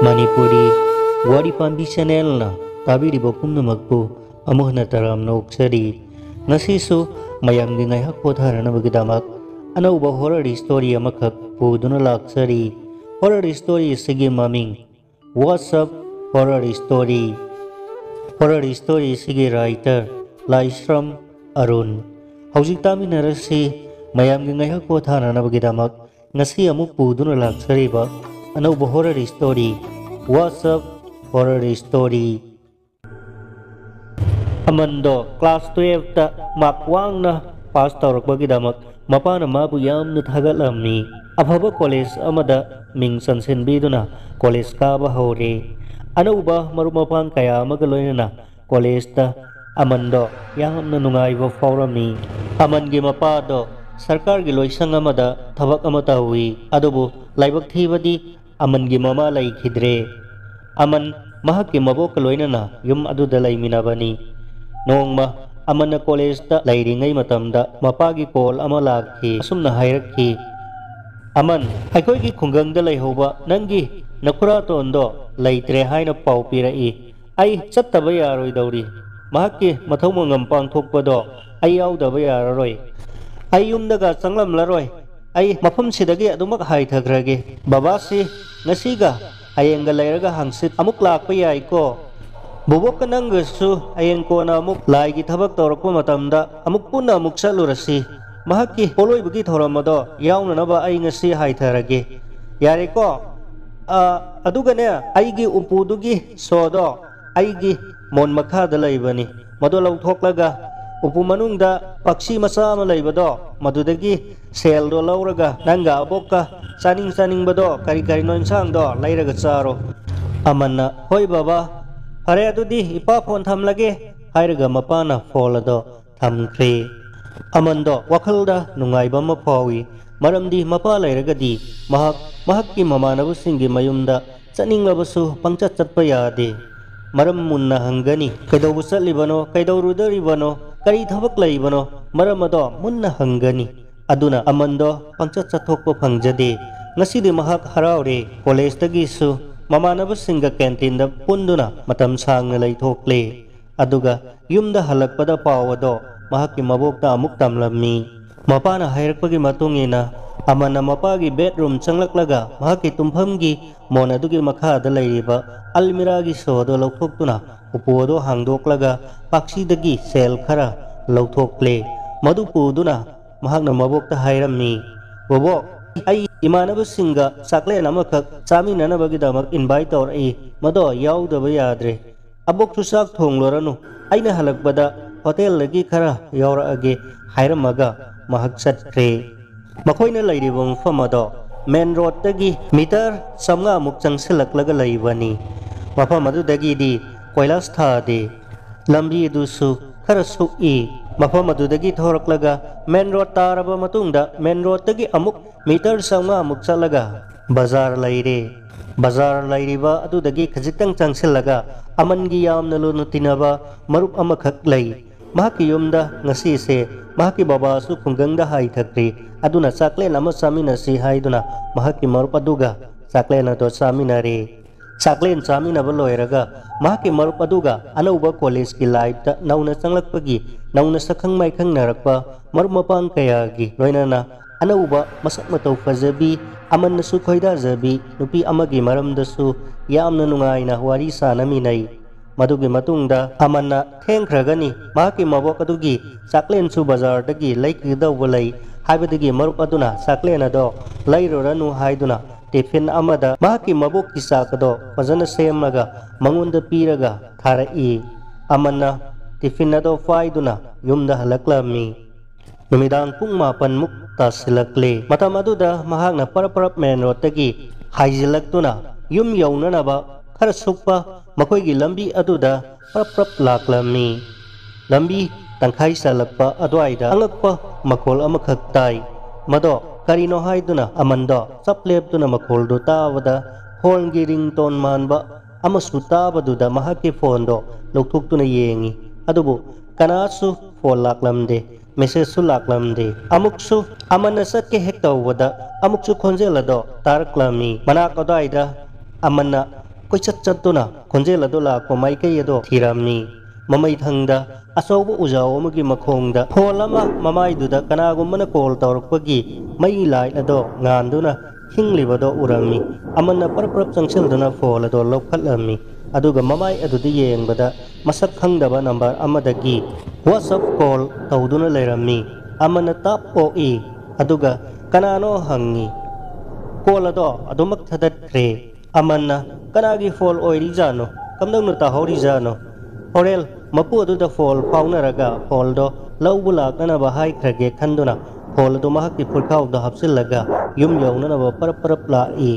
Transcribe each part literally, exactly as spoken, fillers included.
ꯃꯅꯤꯄꯨꯔꯤ ꯋꯥꯔꯤ ꯄꯥꯝꯕꯤ ꯆꯦꯅꯦꯜꯅ ꯇꯥꯕꯤꯔꯤꯕ ꯄꯨꯝꯅꯃꯛꯄꯨ ꯑꯃꯨꯛ ꯍꯟꯅ ꯇꯔꯥꯝꯅ ꯑꯣꯛꯆꯔꯤ꯫ ꯉꯁꯤꯁꯨ ꯃꯌꯥꯝꯒꯤ ꯉꯥꯏꯍꯥꯛ ꯄꯣꯊꯥꯅꯅꯕꯒꯤꯗꯃꯛ ꯑꯅꯧꯕ ꯍꯣꯔꯔ ꯁ꯭ꯇꯣꯔꯤ ꯑꯃꯈꯛ ꯄꯨꯗꯨꯅ ꯂꯥꯛꯆꯔꯤ꯫ ꯍꯣꯔꯔ ꯁ꯭ꯇꯣꯔꯤ ꯑꯁꯤꯒꯤ ꯃꯃꯤꯡ WhatsApp Horror Story꯫ Horror story ꯑꯁꯤꯒꯤ ꯔꯥꯏꯇꯔ ꯂꯥꯏꯁ꯭ꯔꯝ ꯑꯔꯨꯟ꯫ ꯍꯧꯖꯤꯛ ꯇꯥꯃꯤꯟꯅꯔꯁꯤ ꯃꯌꯥꯝꯒꯤ ꯉꯥꯏꯍꯥꯛ ꯄꯣꯊꯥꯅꯅꯕꯒꯤꯗꯃꯛ ꯉꯁꯤ ꯑꯃꯨꯛ ꯄꯨꯗꯨꯅ ꯂꯥꯛꯆꯔꯤꯕ ꯑꯅꯧꯕ horror story, WhatsApp Horror Story꯫ ꯑꯃꯟꯗꯣ ꯀ꯭ꯂꯥꯁ ꯇꯨꯌꯦꯜꯐꯇ ꯃꯥꯔꯛ ꯋꯥꯡꯅ ꯄꯥꯁ ꯇꯧꯔꯛꯄꯒꯤꯗꯃꯛ ꯃꯄꯥꯅ ꯃꯥꯕꯨ ꯌꯥꯝꯅ ꯊꯥꯒꯠꯂꯝꯃꯤ꯫ ꯑꯐꯕ ꯀꯣꯂꯦꯖ ꯑꯃꯗ ꯃꯤꯡ ꯆꯟꯁꯤꯟꯕꯤꯗꯨꯅ ꯀꯣꯂꯦꯖ ꯀꯥꯕ ꯍꯧꯔꯦ꯫ ꯑꯅꯧꯕ ꯃꯔꯨꯞ ꯃꯄꯥꯡ ꯀꯌꯥ ꯑꯃꯒ ꯂꯣꯏꯅꯅ ꯀꯣꯂꯦꯖꯇ ꯑꯃꯟꯗꯣ ꯌꯥꯝꯅ ꯅꯨꯡꯉꯥꯏꯕ ꯐꯥꯎꯔꯝꯃꯤ꯫ ꯑꯃꯟꯒꯤ ꯃꯄꯥꯗꯣ ꯁꯔꯀꯥꯔꯒꯤ ꯂꯣꯏꯁꯪ ꯑꯃꯗ ꯊꯕꯛ ꯑꯃ ꯇꯧꯏ, ꯑꯗꯨꯕꯨ ꯂꯥꯏꯕꯛ ꯊꯤꯕꯗꯤ ꯑꯃꯟꯒꯤ ꯃꯃꯥ ꯂꯩꯈꯤꯗ꯭ꯔꯦ꯫ ꯑꯃꯟ ꯃꯍꯥꯛꯀꯤ ꯃꯕꯣꯛꯀ ꯂꯣꯏꯅꯅ ꯌꯨꯝ ꯑꯗꯨꯗ ꯂꯩꯃꯤꯟꯅꯕꯅꯤ꯫ ꯅꯣꯡꯃ ꯑꯃꯟꯅ ꯀꯣꯂꯦꯖꯇ ꯂꯩꯔꯤꯉꯩ ꯃꯇꯝꯗ ꯃꯄꯥꯒꯤ ꯀꯣꯜ ꯑꯃ ꯂꯥꯛꯈꯤ꯫ ꯑꯁꯨꯝꯅ ꯍꯥꯏꯔꯛꯈꯤ, "ꯑꯃꯟ, ꯑꯩꯈꯣꯏꯒꯤ ꯈꯨꯡꯒꯪꯗ ꯂꯩꯍꯧꯕ ꯅꯪꯒꯤ ꯅꯈꯨꯔꯥꯇꯣꯟꯗꯣ ꯂꯩꯇ꯭ꯔꯦ ꯍꯥꯏꯅ ꯄꯥꯎ ꯄꯤꯔꯛꯏ꯫ ꯑꯩ ꯆꯠꯇꯕ ꯌꯥꯔꯣꯏꯗꯧꯔꯤ꯫ ꯃꯍꯥꯛꯀꯤ ꯃꯊꯧ ꯃꯉꯝ ꯄꯥꯡꯊꯣꯛꯄꯗꯣ ꯑꯩ ꯌꯥꯎꯗꯕ ꯌꯥꯔꯔꯣꯏ꯫ ꯑꯩ ꯌꯨꯝꯗꯒ ꯆꯪꯂꯝꯂꯔꯣꯏ꯫ ꯑꯩ ꯃꯐꯝꯁꯤꯗꯒꯤ ꯑꯗꯨꯃꯛ ꯍꯥꯏꯊꯈ꯭ꯔꯒꯦ꯫ ꯕꯕꯥꯁꯤ ꯉꯁꯤꯒ ꯍꯌꯦꯡꯒ ꯂꯩꯔꯒ ꯍꯪꯆꯤꯠ ꯑꯃꯨꯛ ꯂꯥꯛꯄ ꯌꯥꯏꯀꯣ? ꯕꯣꯕꯣꯛꯀ ꯅꯪꯒꯁꯨ ꯍꯌꯦꯡ ꯀꯣꯟꯅ ꯑꯃꯨꯛ ꯂꯥꯏꯒꯤ ꯊꯕꯛ ꯇꯧꯔꯛꯄ ꯃꯇꯝꯗ ꯑꯃꯨꯛ ꯄꯨꯟꯅ ꯑꯃꯨꯛ ꯆꯠꯂꯨꯔꯁꯤ꯫ ꯃꯍꯥꯛꯀꯤ ꯄꯣꯠꯂꯣꯏꯕꯒꯤ ꯊꯧꯔꯝ ꯑꯗꯣ ꯌꯥꯎꯅꯅꯕ ꯑꯩ ꯉꯁꯤ ꯍꯥꯏꯊꯔꯒꯦ꯫ ꯌꯥꯔꯦꯀꯣ? ꯑ, ꯑꯗꯨꯒꯅꯦ, ꯑꯩꯒꯤ ꯎꯄꯨꯗꯨꯒꯤ ꯁꯣꯗꯣ ꯑꯩꯒꯤ ꯃꯣꯟ ꯃꯈꯥꯗ ꯂꯩꯕꯅꯤ꯫ ꯃꯗꯨ ꯂꯧꯊꯣꯛꯂꯒ ꯎꯄꯨ ꯃꯅꯨꯡꯗ ꯄꯛꯁꯤ ꯃꯆꯥ ꯑꯃ ꯂꯩꯕꯗꯣ, ꯃꯗꯨꯗꯒꯤ ꯁꯦꯜꯗꯣ ꯂꯧꯔꯒ ꯅꯪꯒ ꯑꯕꯣꯛꯀ ꯆꯥꯅꯤꯡ ꯆꯥꯅꯤꯡꯕꯗꯣ ꯀꯔꯤ ꯀꯔꯤꯅꯣ ꯏꯟꯁꯥꯡꯗꯣ ꯂꯩꯔꯒ ꯆꯥꯔꯣ꯫" ꯑꯃꯟꯅ, "ꯍꯣꯏ ꯕꯕꯥ, ꯐꯔꯦ ꯑꯗꯨꯗꯤ ꯏꯄꯥ ꯐꯣꯟ ꯊꯝꯂꯒꯦ" ꯍꯥꯏꯔꯒ ꯃꯄꯥꯅ ꯐꯣꯟ ꯑꯗꯣ ꯊꯝꯈ꯭ꯔꯦ꯫ ꯑꯃꯟꯗꯣ ꯋꯥꯈꯜꯗ ꯅꯨꯡꯉꯥꯏꯕ ꯑꯃ ꯐꯥꯎꯏ, ꯃꯔꯝꯗꯤ ꯃꯄꯥ ꯂꯩꯔꯒꯗꯤ ꯃꯍꯥꯛ ꯃꯍꯥꯛꯀꯤ ꯃꯃꯥꯟꯅꯕꯁꯤꯡꯒꯤ ꯃꯌꯨꯝꯗ ꯆꯠꯅꯤꯡꯂꯕꯁꯨ ꯄꯪꯆꯠ ꯆꯠꯄ ꯌꯥꯗꯦ꯫ ꯃꯔꯝ ꯃꯨꯟꯅ ꯍꯪꯒꯅꯤ, ꯀꯩꯗꯧꯕ ꯆꯠꯂꯤꯕꯅꯣ, ꯀꯩꯗꯧꯔꯨꯗꯣꯔꯤꯕꯅꯣ, ꯀꯔꯤ ꯊꯕꯛ ꯂꯩꯕꯅꯣ, ꯃꯔꯝ ꯑꯗꯣ ꯃꯨꯟꯅ ꯍꯪꯒꯅꯤ꯫ ꯑꯗꯨꯅ ꯑꯃꯟꯗꯣ ꯄꯪꯆꯠ ꯆꯠꯊꯣꯛꯄ ꯐꯪꯖꯗꯦ꯫ ꯉꯁꯤꯗꯤ ꯃꯍꯥꯛ ꯍꯔꯥꯎꯔꯦ, ꯀꯣꯂꯦꯖꯇꯒꯤꯁꯨ ꯃꯃꯥꯟꯅꯕꯁꯤꯡꯒ ꯀꯦꯟꯇꯤꯟꯗ ꯄꯨꯟꯗꯨꯅ ꯃꯇꯝ ꯁꯥꯡꯅ ꯂꯩꯊꯣꯛꯂꯦ꯫ ꯑꯗꯨꯒ ꯌꯨꯝꯗ ꯍꯜꯂꯛꯄꯗ ꯄꯥꯎ ꯑꯗꯣ ꯃꯍꯥꯛꯀꯤ ꯃꯕꯣꯛꯇ ꯑꯃꯨꯛ ꯇꯝꯂꯝꯃꯤ꯫ ꯃꯄꯥꯅ ꯍꯥꯏꯔꯛꯄꯒꯤ ꯃꯇꯨꯡ ꯏꯟꯅ, ꯑꯃꯟꯅ ꯃꯄꯥꯒꯤ ꯕꯦꯗꯔꯨꯝ ꯆꯪꯂꯛꯂꯒ ꯃꯍꯥꯛꯀꯤ ꯇꯨꯝꯐꯝꯒꯤ ꯃꯣꯟ ꯑꯗꯨꯒꯤ ꯃꯈꯥꯗ ꯂꯩꯔꯤꯕ ꯑꯜꯃꯤꯔꯥꯒꯤ ꯁꯣ ꯑꯗꯨ ꯂꯧꯊꯣꯛꯇꯨꯅ ꯎꯄꯨ ꯑꯗꯨ ꯍꯥꯡꯗꯣꯛꯂꯒ ꯄꯥꯛꯁꯤꯗꯒꯤ ꯁꯦꯜ ꯈꯔ ꯂꯧꯊꯣꯛꯂꯦ꯫ ꯃꯗꯨ ꯄꯨꯗꯨꯅ ꯃꯍꯥꯛꯅ ꯃꯕꯣꯛꯇ ꯍꯥꯏꯔꯝꯃꯤ, "ꯕꯣꯕꯣꯛ, ꯑꯩ ꯏꯃꯥꯟꯅꯕꯁꯤꯡꯒ ꯆꯥꯛꯂꯦꯟ ꯑꯃꯈꯛ ꯆꯥꯃꯤꯟꯅꯅꯕꯒꯤꯗꯃꯛ ꯏꯟꯚꯥꯏꯠ ꯇꯧꯔꯛꯏ, ꯃꯗꯣ ꯌꯥꯎꯗꯕ ꯌꯥꯗ꯭ꯔꯦ꯫ ꯑꯕꯣꯛꯁꯨ ꯆꯥꯛ ꯊꯣꯡꯂꯨꯔꯅꯨ, ꯑꯩꯅ ꯍꯜꯂꯛꯄꯗ ꯍꯣꯇꯦꯜꯗꯒꯤ ꯈꯔ ꯌꯥꯎꯔꯛꯑꯒꯦ" ꯍꯥꯏꯔꯝꯃꯒ ꯃꯍꯥꯛ ꯆꯠꯈ꯭ꯔꯦ꯫ ꯃꯈꯣꯏꯅ ꯂꯩꯔꯤꯕ ꯃꯐꯝ ꯑꯗꯣ ꯃꯦꯟ ꯔꯣꯗꯇꯒꯤ ꯃꯤꯇꯔ ꯆꯥꯝꯃꯉꯥꯃꯨꯛ ꯆꯪꯁꯤꯜꯂꯛꯂꯒ ꯂꯩꯕꯅꯤ꯫ ꯃꯐꯝ ꯑꯗꯨꯗꯒꯤꯗꯤ ꯀꯣꯏꯂꯥꯁ ꯊꯥꯗꯦ꯫ ꯂꯝꯕꯤ ꯑꯗꯨꯁꯨ ꯈꯔ ꯁꯨꯛꯏ꯫ ꯃꯐꯝ ꯑꯗꯨꯗꯒꯤ ꯊꯣꯔꯛꯂꯒ ꯃꯦꯟ ꯔꯣꯗ ꯇꯥꯔꯕ ꯃꯇꯨꯡꯗ ꯃꯦꯟ ꯔꯣꯗꯇꯒꯤ ꯑꯃꯨꯛ ꯃꯤꯇꯔ ꯆꯥꯝꯃꯉꯥꯃꯨꯛ ꯆꯠꯂꯒ ꯕꯖꯥꯔ ꯂꯩꯔꯦ꯫ ꯕꯖꯥꯔ ꯂꯩꯔꯤꯕ ꯑꯗꯨꯗꯒꯤ ꯈꯖꯤꯛꯇꯪ ꯆꯪꯁꯤꯜꯂꯒ ꯑꯃꯟꯒꯤ ꯌꯥꯝꯅ ꯂꯨꯅ ꯇꯤꯟꯅꯕ ꯃꯔꯨꯞ ꯑꯃꯈꯛ ꯂꯩ꯫ ꯃꯍꯥꯛꯀꯤ ꯌꯨꯝꯗ ꯉꯁꯤꯁꯦ ꯃꯍꯥꯛꯀꯤ ꯕꯕꯥꯁꯨ ꯈꯨꯡꯒꯪꯗ ꯍꯥꯏꯊꯈ꯭ꯔꯦ꯫ ꯑꯗꯨꯅ ꯆꯥꯛꯂꯦꯟ ꯑꯃ ꯆꯥꯃꯤꯟꯅꯁꯤ ꯍꯥꯏꯗꯨꯅ ꯃꯍꯥꯛꯀꯤ ꯃꯔꯨꯞ ꯑꯗꯨꯒ ꯆꯥꯛꯂꯦꯟ ꯑꯗꯣ ꯆꯥꯃꯤꯟꯅꯔꯦ꯫ ꯆꯥꯛꯂꯦꯟ ꯆꯥꯃꯤꯟꯅꯕ ꯂꯣꯏꯔꯒ ꯃꯍꯥꯛꯀꯤ ꯃꯔꯨꯞ ꯑꯗꯨꯒ ꯑꯅꯧꯕ ꯀꯣꯂꯦꯖꯀꯤ ꯂꯥꯏꯐꯇ ꯅꯧꯅ ꯆꯪꯂꯛꯄꯒꯤ, ꯅꯧꯅ ꯁꯛꯈꯪ ꯃꯥꯏꯈꯪꯅꯔꯛꯄ ꯃꯔꯨꯞ ꯃꯄꯥꯡ ꯀꯌꯥꯒꯤ ꯂꯣꯏꯅꯅ ꯑꯅꯧꯕ ꯃꯁꯛ ꯃꯇꯧ ꯐꯖꯕꯤ, ꯑꯃꯟꯅꯁꯨ ꯈꯣꯏꯗꯥꯖꯕꯤ ꯅꯨꯄꯤ ꯑꯃꯒꯤ ꯃꯔꯝꯗꯁꯨ ꯌꯥꯝꯅ ꯅꯨꯡꯉꯥꯏꯅ ꯋꯥꯔꯤ ꯁꯥꯅꯃꯤꯟꯅꯩ꯫ ꯃꯗꯨꯒꯤ ꯃꯇꯨꯡꯗ ꯑꯃꯟꯅ ꯊꯦꯡꯈ꯭ꯔꯒꯅꯤ, ꯃꯍꯥꯛꯀꯤ ꯃꯕꯣꯛ ꯑꯗꯨꯒꯤ ꯆꯥꯛꯂꯦꯟꯁꯨ ꯕꯖꯥꯔꯗꯒꯤ ꯂꯩꯈꯤꯒꯗꯧꯕ ꯂꯩ ꯍꯥꯏꯕꯗꯒꯤ ꯃꯔꯨꯞ ꯑꯗꯨꯅ ꯆꯥꯛꯂꯦꯟ ꯑꯗꯣ ꯂꯩꯔꯨꯔꯅꯨ ꯍꯥꯏꯗꯨꯅ ꯇꯤꯐꯤꯟ ꯑꯃꯗ ꯃꯍꯥꯛꯀꯤ ꯃꯕꯣꯛꯀꯤ ꯆꯥꯛ ꯑꯗꯣ ꯐꯖꯅ ꯁꯦꯝꯃꯒ ꯃꯉꯣꯟꯗ ꯄꯤꯔꯒ ꯊꯥꯔꯛꯏ꯫ ꯑꯃꯟꯅ ꯇꯤꯐꯤꯟ ꯑꯗꯣ ꯄꯥꯏꯗꯨꯅ ꯌꯨꯝꯗ ꯍꯜꯂꯛꯂꯝꯃꯤ꯫ ꯅꯨꯃꯤꯗꯥꯡ ꯄꯨꯡ ꯃꯥꯄꯟꯃꯨꯛ ꯇꯥꯁꯤꯜꯂꯛꯂꯦ꯫ ꯃꯇꯝ ꯑꯗꯨꯗ ꯃꯍꯥꯛꯅ ꯄꯔꯞ ꯄꯔꯞ ꯃꯦꯟ ꯔꯣꯗꯇꯒꯤ ꯍꯥꯏꯖꯤꯜꯂꯛꯇꯨꯅ ꯌꯨꯝ ꯌꯧꯅꯅꯕ ꯈꯔ ꯁꯨꯛꯄ ꯃꯈꯣꯏꯒꯤ ꯂꯝꯕꯤ ꯑꯗꯨꯗ ꯄꯔꯞ ꯄꯔꯞ ꯂꯥꯛꯂꯝꯃꯤ꯫ ꯂꯝꯕꯤ ꯇꯪꯈꯥꯏ ꯆꯜꯂꯛꯄ ꯑꯗꯨꯋꯥꯏꯗ ꯑꯉꯛꯄ ꯃꯈꯣꯜ ꯑꯃꯈꯛ ꯇꯥꯏ꯫ ꯃꯗꯣ ꯀꯔꯤꯅꯣ ꯍꯥꯏꯗꯨꯅ ꯑꯃꯟꯗꯣ ꯆꯞ ꯂꯦꯞꯇꯨꯅ ꯃꯈꯣꯜꯗꯨ ꯇꯥꯕꯗ ꯐꯣꯟꯒꯤ ꯔꯤꯡꯇꯣꯟ ꯃꯥꯟꯕ ꯑꯃꯁꯨ ꯇꯥꯕꯗꯨꯗ ꯃꯍꯥꯛꯀꯤ ꯐꯣꯟꯗꯣ ꯂꯧꯊꯣꯛꯇꯨꯅ ꯌꯦꯡꯉꯤ꯫ ꯑꯗꯨꯕꯨ ꯀꯅꯥꯁꯨ ꯐꯣꯟ ꯂꯥꯛꯂꯝꯗꯦ, ꯃꯦꯁꯦꯖꯁꯨ ꯂꯥꯛꯂꯝꯗꯦ꯫ ꯑꯃꯨꯛꯁꯨ ꯑꯃꯟꯅ ꯆꯠꯀꯦ ꯍꯦꯛ ꯇꯧꯕꯗ ꯑꯃꯨꯛꯁꯨ ꯈꯣꯟꯖꯦꯜ ꯑꯗꯣ ꯇꯥꯔꯛꯂꯝꯃꯤ꯫ ꯃꯅꯥꯛ ꯑꯗꯨꯋꯥꯏꯗ ꯑꯃꯟꯅ ꯀꯣꯏꯆꯠ ꯆꯠꯇꯨꯅ ꯈꯣꯟꯖꯦꯜ ꯑꯗꯨ ꯂꯥꯛꯄ ꯃꯥꯏꯀꯩ ꯑꯗꯨ ꯊꯤꯔꯝꯃꯤ꯫ ꯃꯃꯩꯊꯪꯗ ꯑꯆꯧꯕ ꯎꯖꯥꯎ ꯑꯃꯒꯤ ꯃꯈꯣꯡꯗ ꯐꯣꯟ ꯑꯃ ꯃꯃꯥꯏꯗꯨꯗ ꯀꯅꯥꯒꯨꯝꯕꯅ ꯀꯣꯜ ꯇꯧꯔꯛꯄꯒꯤ ꯃꯩ ꯂꯥꯏꯠ ꯑꯗꯣ ꯉꯥꯟꯗꯨꯅ ꯍꯤꯡꯂꯤꯕꯗꯣ ꯎꯔꯝꯃꯤ꯫ ꯑꯃꯟꯅ ꯄꯔꯞ ꯄꯔꯞ ꯆꯪꯁꯤꯜꯗꯨꯅ ꯐꯣꯟ ꯑꯗꯣ ꯂꯧꯈꯠꯂꯝꯃꯤ꯫ ꯑꯗꯨꯒ ꯃꯃꯥꯏ ꯑꯗꯨꯗ ꯌꯦꯡꯕꯗ ꯃꯁꯛ ꯈꯪꯗꯕ ꯅꯝꯕꯔ ꯑꯃꯗꯒꯤ WhatsApp ꯀꯣꯜ ꯇꯧꯗꯨꯅ ꯂꯩꯔꯝꯃꯤ꯫ ꯑꯃꯟꯅ ꯇꯥꯞ ꯑꯣꯛꯏ, ꯑꯗꯨꯒ "ꯀꯅꯥꯅꯣ?" ꯍꯪꯉꯤ꯫ ꯀꯣꯜ ꯑꯗꯣ ꯑꯗꯨꯃꯛ ꯊꯥꯗꯠꯈ꯭ꯔꯦ꯫ ꯑꯃꯟꯅ "ꯀꯅꯥꯒꯤ ꯐꯣꯟ ꯑꯣꯏꯔꯤꯖꯥꯠꯅꯣ? ꯀꯝꯗꯧꯅ ꯇꯥꯍꯧꯔꯤꯖꯥꯠꯅꯣ? ꯍꯣꯔꯦꯟ ꯃꯄꯨ ꯑꯗꯨꯗ ꯐꯣꯟ ꯐꯥꯎꯅꯔꯒ ꯐꯣꯟꯗꯣ ꯂꯧꯕ ꯂꯥꯛꯅꯅꯕ ꯍꯥꯏꯈ꯭ꯔꯒꯦ" ꯈꯟꯗꯨꯅ ꯐꯣꯟ ꯑꯗꯨ ꯃꯍꯥꯛꯀꯤ ꯐꯨꯔꯈꯥꯎꯗ ꯍꯥꯞꯆꯤꯜꯂꯒ ꯌꯨꯝ ꯌꯧꯅꯅꯕ ꯄꯔꯞ ꯄꯔꯞ ꯂꯥꯛꯏ꯫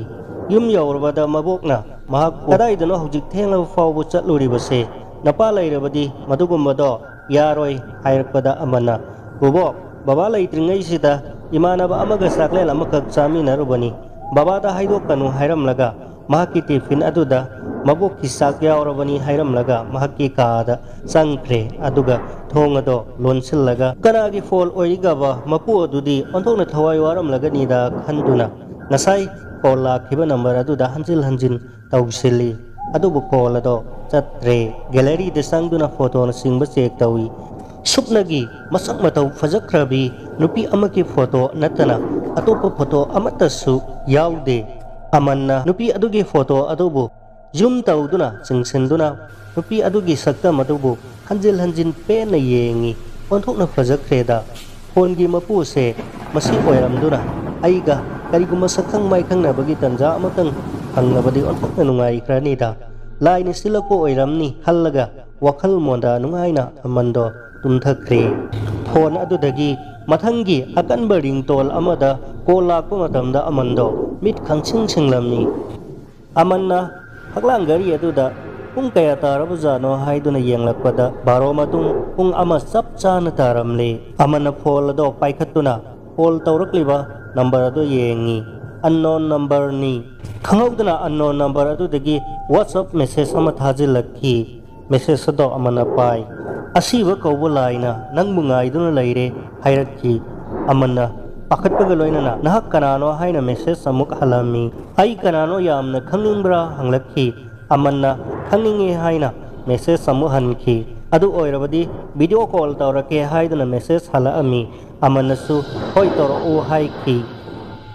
ꯌꯨꯝ ꯌꯧꯔꯕꯗ ꯃꯕꯣꯛꯅ ꯃꯍꯥꯛꯄꯨ, "ꯀꯗꯥꯏꯗꯅꯣ ꯍꯧꯖꯤꯛ ꯊꯦꯡꯂꯕ ꯐꯥꯎꯕ ꯆꯠꯂꯨꯔꯤꯕꯁꯦ? ꯅꯄꯥ ꯂꯩꯔꯕꯗꯤ ꯃꯗꯨꯒꯨꯝꯕꯗꯣ ꯌꯥꯔꯣꯏ" ꯍꯥꯏꯔꯛꯄꯗ ꯑꯃꯟꯅ, "ꯕꯣꯕꯣꯛ, ꯕꯕꯥ ꯂꯩꯇ꯭ꯔꯤꯉꯩꯁꯤꯗ ꯏꯃꯥꯟꯅꯕ ꯑꯃꯒ ꯆꯥꯛꯂꯦꯟ ꯑꯃꯈꯛ ꯆꯥꯃꯤꯟꯅꯔꯨꯕꯅꯤ꯫ ꯕꯕꯥꯗ ꯍꯥꯏꯗꯣꯛꯀꯅꯨ" ꯍꯥꯏꯔꯝꯂꯒ ꯃꯍꯥꯛꯀꯤ ꯇꯤꯐꯤꯟ ꯑꯗꯨꯗ ꯃꯕꯣꯛꯀꯤ ꯆꯥꯛ ꯌꯥꯎꯔꯕꯅꯤ ꯍꯥꯏꯔꯝꯂꯒ ꯃꯍꯥꯛꯀꯤ ꯀꯥꯗ ꯆꯪꯈ꯭ꯔꯦ꯫ ꯑꯗꯨꯒ ꯊꯣꯡ ꯑꯗꯣ ꯂꯣꯟꯁꯤꯜꯂꯒ, ꯀꯅꯥꯒꯤ ꯐꯣꯟ ꯑꯣꯏꯔꯤꯒꯕ? ꯃꯄꯨ ꯑꯗꯨꯗꯤ ꯑꯣꯟꯊꯣꯛꯅ ꯊꯋꯥꯏ ꯋꯥꯔꯝꯂꯒꯅꯤꯗ ꯈꯟꯗꯨꯅ ꯉꯁꯥꯏ ꯐꯣꯟ ꯂꯥꯛꯈꯤꯕ ꯅꯝꯕꯔ ꯑꯗꯨꯗ ꯍꯟꯖꯤꯟ ꯍꯟꯖꯤꯟ ꯇꯧꯁꯤꯜꯂꯤ꯫ ꯑꯗꯨꯕꯨ ꯀꯣꯜ ꯑꯗꯣ ꯆꯠꯇ꯭ꯔꯦ꯫ ꯒꯦꯂꯔꯤꯗ ꯆꯪꯗꯨꯅ ꯐꯣꯇꯣꯅꯆꯤꯡꯕ ꯆꯦꯛ ꯇꯧꯏ꯫ ꯁꯨꯞꯅꯒꯤ ꯃꯁꯛ ꯃꯇꯧ ꯐꯖꯈ꯭ꯔꯕꯤ ꯅꯨꯄꯤ ꯑꯃꯒꯤ ꯐꯣꯇꯣ ꯅꯠꯇꯅ ꯑꯇꯣꯞꯄ ꯐꯣꯇꯣ ꯑꯃꯠꯇꯁꯨ ꯌꯥꯎꯗꯦ꯫ ꯑꯃꯟꯅ ꯅꯨꯄꯤ ꯑꯗꯨꯒꯤ ꯐꯣꯇꯣ ꯑꯗꯨꯕꯨ ꯖꯨꯝ ꯇꯧꯗꯨꯅ ꯆꯤꯡꯁꯤꯟꯗꯨꯅ ꯅꯨꯄꯤ ꯑꯗꯨꯒꯤ ꯁꯛꯇꯝ ꯑꯗꯨꯕꯨ ꯍꯟꯖꯤꯟ ꯍꯟꯖꯤꯟ ꯄꯦꯟꯅ ꯌꯦꯡꯉꯤ꯫ "ꯑꯣꯟꯊꯣꯛꯅ ꯐꯖꯈ꯭ꯔꯦꯗ꯫ ꯐꯣꯟꯒꯤ ꯃꯄꯨꯁꯦ ꯃꯁꯤ ꯑꯣꯏꯔꯝꯗꯨꯅ ꯑꯩꯒ ꯀꯔꯤꯒꯨꯝꯕ ꯁꯛꯈꯪ ꯃꯥꯏꯈꯪꯅꯕꯒꯤ ꯇꯟꯖꯥ ꯑꯃꯇꯪ ꯐꯪꯂꯕꯗꯤ ꯑꯣꯟꯊꯣꯛꯅ ꯅꯨꯡꯉꯥꯏꯈ꯭ꯔꯅꯤꯗ꯫ ꯂꯥꯏꯅ ꯁꯤꯜꯂꯛꯄ ꯑꯣꯏꯔꯝꯅꯤ" ꯈꯜꯂꯒ ꯋꯥꯈꯜ ꯃꯣꯟꯗꯥ ꯅꯨꯡꯉꯥꯏꯅ ꯑꯃꯟꯗꯣ ꯇꯨꯝꯊꯈ꯭ꯔꯦ꯫ ꯐꯣꯟ ꯑꯗꯨꯗꯒꯤ ꯃꯊꯪꯒꯤ ꯑꯀꯟꯕ ꯔꯤꯡꯇꯣꯟ ꯑꯃꯗ ꯀꯣꯜ ꯂꯥꯛꯄ ꯃꯇꯝꯗ ꯑꯃꯟꯗꯣ ꯃꯤꯠ ꯈꯪꯁꯤꯡ ꯁꯤꯡꯂꯝꯃꯤ꯫ ꯑꯃꯟꯅ ꯍꯛꯂꯥꯡ ꯘꯔꯤ ꯑꯗꯨꯗ ꯄꯨꯡ ꯀꯌꯥ ꯇꯥꯔꯕꯖꯥꯠꯅꯣ ꯍꯥꯏꯗꯨꯅ ꯌꯦꯡꯂꯛꯄꯗ ꯕꯥꯔꯣ ꯃꯇꯨꯡ ꯄꯨꯡ ꯑꯃ ꯆꯞ ꯆꯥꯅ ꯇꯥꯔꯝꯂꯦ꯫ ꯑꯃꯟꯅ ꯐꯣꯟ ꯑꯗꯣ ꯄꯥꯏꯈꯠꯇꯨꯅ, ꯀꯣꯜ ꯇꯧꯔꯛꯂꯤꯕ ꯅꯝꯕꯔ ꯑꯗꯨ ꯌꯦꯡꯉꯤ꯫ ꯑꯟꯅꯣꯟ ꯅꯝꯕꯔꯅꯤ꯫ ꯈꯪꯍꯧꯗꯅ ꯑꯟꯅꯣꯟ ꯅꯝꯕꯔ ꯑꯗꯨꯗꯒꯤ WhatsApp ꯃꯦꯁꯦꯖ ꯑꯃ ꯊꯥꯖꯤꯜꯂꯛꯈꯤ꯫ ꯃꯦꯁꯦꯖ ꯑꯗꯣ ꯑꯃꯟꯅ ꯄꯥꯏ꯫ "ꯑꯁꯤꯕ ꯀꯧꯕ ꯂꯥꯏꯅ ꯅꯪꯕꯨ ꯉꯥꯏꯗꯨꯅ ꯂꯩꯔꯦ" ꯍꯥꯏꯔꯛꯈꯤ꯫ ꯑꯃꯟꯅ ꯄꯥꯈꯠꯄꯒ ꯂꯣꯏꯅꯅ "ꯅꯍꯥꯛ ꯀꯅꯥꯅꯣ?" ꯍꯥꯏꯅ ꯃꯦꯁꯦꯖ ꯑꯃꯨꯛ ꯍꯜꯂꯝꯃꯤ꯫ "ꯑꯩ ꯀꯅꯥꯅꯣ ꯌꯥꯝꯅ ꯈꯪꯅꯤꯡꯕ꯭ꯔꯥ?" ꯍꯪꯂꯛꯈꯤ꯫ ꯑꯃꯟꯅ "ꯈꯪꯅꯤꯡꯉꯦ" ꯍꯥꯏꯅ ꯃꯦꯁꯦꯖ ꯑꯃꯨꯛ ꯍꯟꯈꯤ꯫ ꯑꯗꯨ ꯑꯣꯏꯔꯕꯗꯤ ꯚꯤꯗꯤꯑꯣ ꯀꯣꯜ ꯇꯧꯔꯛꯀꯦ ꯍꯥꯏꯗꯨꯅ ꯃꯦꯁꯦꯖ ꯍꯜꯂꯛꯑꯝꯃꯤ꯫ ꯑꯃꯟꯅꯁꯨ "ꯍꯣꯏ, ꯇꯧꯔꯛꯎ" ꯍꯥꯏꯈꯤ꯫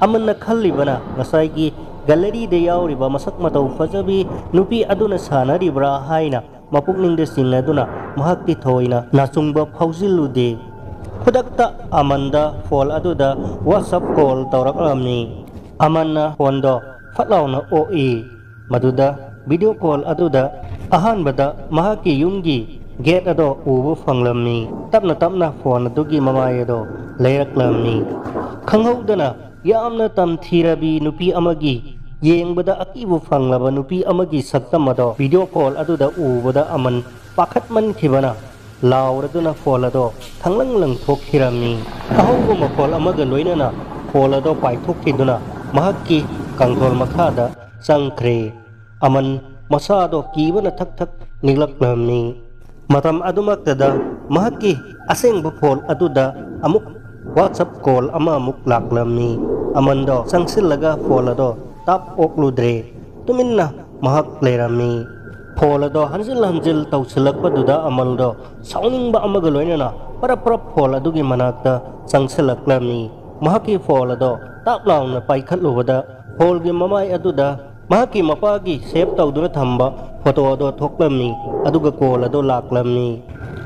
ꯑꯃꯟꯅ ꯈꯜꯂꯤꯕꯅ ꯉꯁꯥꯏꯒꯤ ꯒꯦꯂꯔꯤꯗ ꯌꯥꯎꯔꯤꯕ ꯃꯁꯛ ꯃꯇꯧ ꯐꯖꯕꯤ ꯅꯨꯄꯤ ꯑꯗꯨꯅ ꯁꯥꯟꯅꯔꯤꯕ꯭ꯔꯥ ꯍꯥꯏꯅ ꯃꯄꯨꯛꯅꯤꯡꯗ ꯆꯤꯡꯅꯗꯨꯅ ꯃꯍꯥꯛꯇꯤ ꯊꯣꯏꯅ ꯅꯥꯆꯨꯡꯕ ꯐꯥꯎꯖꯤꯜꯂꯨꯗꯦ꯫ ꯈꯨꯗꯛꯇ ꯑꯃꯟꯗ ꯐꯣꯟ ꯑꯗꯨꯗ WhatsApp ꯀꯣꯜ ꯇꯧꯔꯛꯂꯝꯃꯤ꯫ ꯑꯃꯟꯅ ꯐꯣꯟꯗꯣ ꯐꯠ ꯂꯥꯎꯅ ꯑꯣꯛꯏ꯫ ꯃꯗꯨꯗ ꯚꯤꯗꯤꯑꯣ ꯀꯣꯜ ꯑꯗꯨꯗ ꯑꯍꯥꯟꯕꯗ ꯃꯍꯥꯛꯀꯤ ꯌꯨꯝꯒꯤ ꯒꯦꯠ ꯑꯗꯣ ꯎꯕ ꯐꯪꯂꯝꯃꯤ꯫ ꯇꯞꯅ ꯇꯞꯅ ꯐꯣꯟ ꯑꯗꯨꯒꯤ ꯃꯃꯥꯏ ꯑꯗꯣ ꯂꯩꯔꯛꯂꯝꯃꯤ꯫ ꯈꯪꯍꯧꯗꯅ ꯌꯥꯝꯅ ꯇꯝꯊꯤꯔꯕꯤ ꯅꯨꯄꯤ ꯑꯃꯒꯤ ꯌꯦꯡꯕꯗ ꯑꯀꯤꯕ ꯐꯪꯂꯕ ꯅꯨꯄꯤ ꯑꯃꯒꯤ ꯁꯛꯇꯝ ꯑꯗꯣ ꯚꯤꯗꯤꯑꯣ ꯀꯣꯜ ꯑꯗꯨꯗ ꯎꯕꯗ ꯑꯃꯟ ꯄꯥꯈꯠꯃꯟꯈꯤꯕꯅ ꯂꯥꯎꯔꯗꯨꯅ ꯐꯣꯟ ꯑꯗꯣ ꯊꯪꯂꯪ ꯂꯪꯊꯣꯛꯈꯤꯔꯝꯃꯤ꯫ ꯑꯍꯧꯕ ꯃꯈꯣꯜ ꯑꯃꯒ ꯂꯣꯏꯅꯅ ꯐꯣꯟ ꯑꯗꯣ ꯄꯥꯏꯊꯣꯛꯈꯤꯗꯨꯅ ꯃꯍꯥꯛꯀꯤ ꯀꯥꯡꯊꯣꯜ ꯃꯈꯥꯗ ꯆꯪꯈ꯭ꯔꯦ꯫ ꯑꯃꯟ ꯃꯁꯥꯗꯣ ꯀꯤꯕꯅ ꯊꯛ ꯊꯛ ꯅꯤꯛꯂꯛꯂꯝꯃꯤ꯫ ꯃꯇꯝ ꯑꯗꯨꯃꯛꯇꯗ ꯃꯍꯥꯛꯀꯤ ꯑꯁꯦꯡꯕ ꯐꯣꯟ ꯑꯗꯨꯗ ꯑꯃꯨꯛ WhatsApp ꯀꯣꯜ ꯑꯃ ꯑꯃꯨꯛ ꯂꯥꯛꯂꯝꯃꯤ꯫ ꯑꯃꯟꯗꯣ ꯆꯪꯁꯤꯜꯂꯒ ꯐꯣꯟ ꯑꯗꯣ ꯇꯥꯞ ꯑꯣꯛꯂꯨꯗ꯭ꯔꯦ꯫ ꯇꯨꯃꯤꯟꯅ ꯃꯍꯥꯛ ꯂꯩꯔꯝꯃꯤ꯫ ꯐꯣꯟ ꯑꯗꯣ ꯍꯟꯖꯤꯜ ꯍꯟꯖꯤꯜ ꯇꯧꯁꯤꯜꯂꯛꯄꯗꯨꯗ ꯑꯃꯜꯗꯣ ꯁꯥꯎꯅꯤꯡꯕ ꯑꯃꯒ ꯂꯣꯏꯅꯅ ꯄꯔꯞ ꯄꯔꯞ ꯐꯣꯟ ꯑꯗꯨꯒꯤ ꯃꯅꯥꯛꯇ ꯆꯪꯁꯤꯜꯂꯛꯂꯝꯃꯤ꯫ ꯃꯍꯥꯛꯀꯤ ꯐꯣꯟ ꯑꯗꯣ ꯇꯥꯞ ꯂꯥꯎꯅ ꯄꯥꯏꯈꯠꯂꯨꯕꯗ ꯐꯣꯟꯒꯤ ꯃꯃꯥꯏ ꯑꯗꯨꯗ ꯃꯍꯥꯛꯀꯤ ꯃꯄꯥꯒꯤ ꯁꯦꯚ ꯇꯧꯗꯨꯅ ꯊꯝꯕ ꯐꯣꯇꯣ ꯑꯗꯣ ꯊꯣꯛꯂꯝꯃꯤ꯫ ꯑꯗꯨꯒ ꯀꯣꯜ ꯑꯗꯣ ꯂꯥꯛꯂꯝꯃꯤ꯫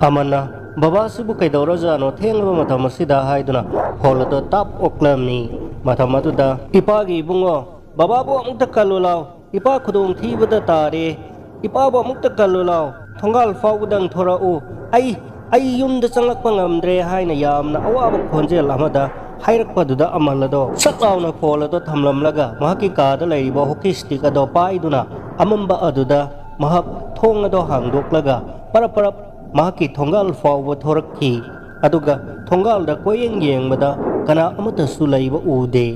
ꯑꯃꯟꯅ "ꯕꯕꯥꯁꯤꯕꯨ ꯀꯩꯗꯧꯔꯖꯥꯠꯅꯣ ꯊꯦꯡꯂꯕ ꯃꯇꯝ ꯑꯁꯤꯗ?" ꯍꯥꯏꯗꯨꯅ ꯐꯣꯟ ꯑꯗꯣ ꯇꯥꯞ ꯑꯣꯛꯂꯝꯃꯤ꯫ ꯃꯇꯝ ꯑꯗꯨꯗ ꯏꯄꯥꯒꯤ ꯏꯕꯨꯡꯉꯣ, ꯕꯕꯥꯕꯨ ꯑꯃꯨꯛꯇ ꯀꯜꯂꯨ ꯂꯥꯎ, ꯏꯄꯥ ꯈꯨꯗꯣꯡ ꯊꯤꯕꯗ ꯇꯥꯔꯦ, ꯏꯄꯥꯕꯨ ꯑꯃꯨꯛꯇ ꯀꯜꯂꯨ ꯂꯥꯎ, ꯊꯣꯡꯒꯥꯜ ꯐꯥꯎꯕꯗꯪ ꯊꯣꯔꯛꯎ, ꯑꯩ, ꯑꯩ ꯌꯨꯝꯗ ꯆꯪꯂꯛꯄ ꯉꯝꯗ꯭ꯔꯦ ꯍꯥꯏꯅ ꯌꯥꯝꯅ ꯑꯋꯥꯕ ꯈꯣꯟꯖꯦꯜ ꯑꯃꯗ ꯍꯥꯏꯔꯛꯄꯗꯨꯗ ꯑꯃꯜ ꯑꯗꯣ ꯁꯠ ꯂꯥꯎꯅ ꯐꯣꯟ ꯑꯗꯣ ꯊꯝꯂꯝꯂꯒ ꯃꯍꯥꯛꯀꯤ ꯀꯥꯗ ꯂꯩꯔꯤꯕ ꯍꯣꯀꯤ ꯁ꯭ꯇꯤꯛ ꯑꯗꯣ ꯄꯥꯏꯗꯨꯅ ꯑꯃꯝꯕ ꯑꯗꯨꯗ ꯃꯍꯥꯛ ꯊꯣꯡ ꯑꯗꯣ ꯍꯥꯡꯗꯣꯛꯂꯒ ꯄꯔꯞ ꯄꯔꯞ ꯃꯍꯥꯛꯀꯤ ꯊꯣꯡꯒꯥꯜ ꯐꯥꯎꯕ ꯊꯣꯔꯛꯈꯤ꯫ ꯑꯗꯨꯒ ꯊꯣꯡꯒꯥꯜꯗ ꯀꯣꯏꯌꯦꯡ ꯌꯦꯡꯕꯗ ꯀꯅꯥ ꯑꯃꯠꯇꯁꯨ ꯂꯩꯕ ꯎꯗꯦ꯫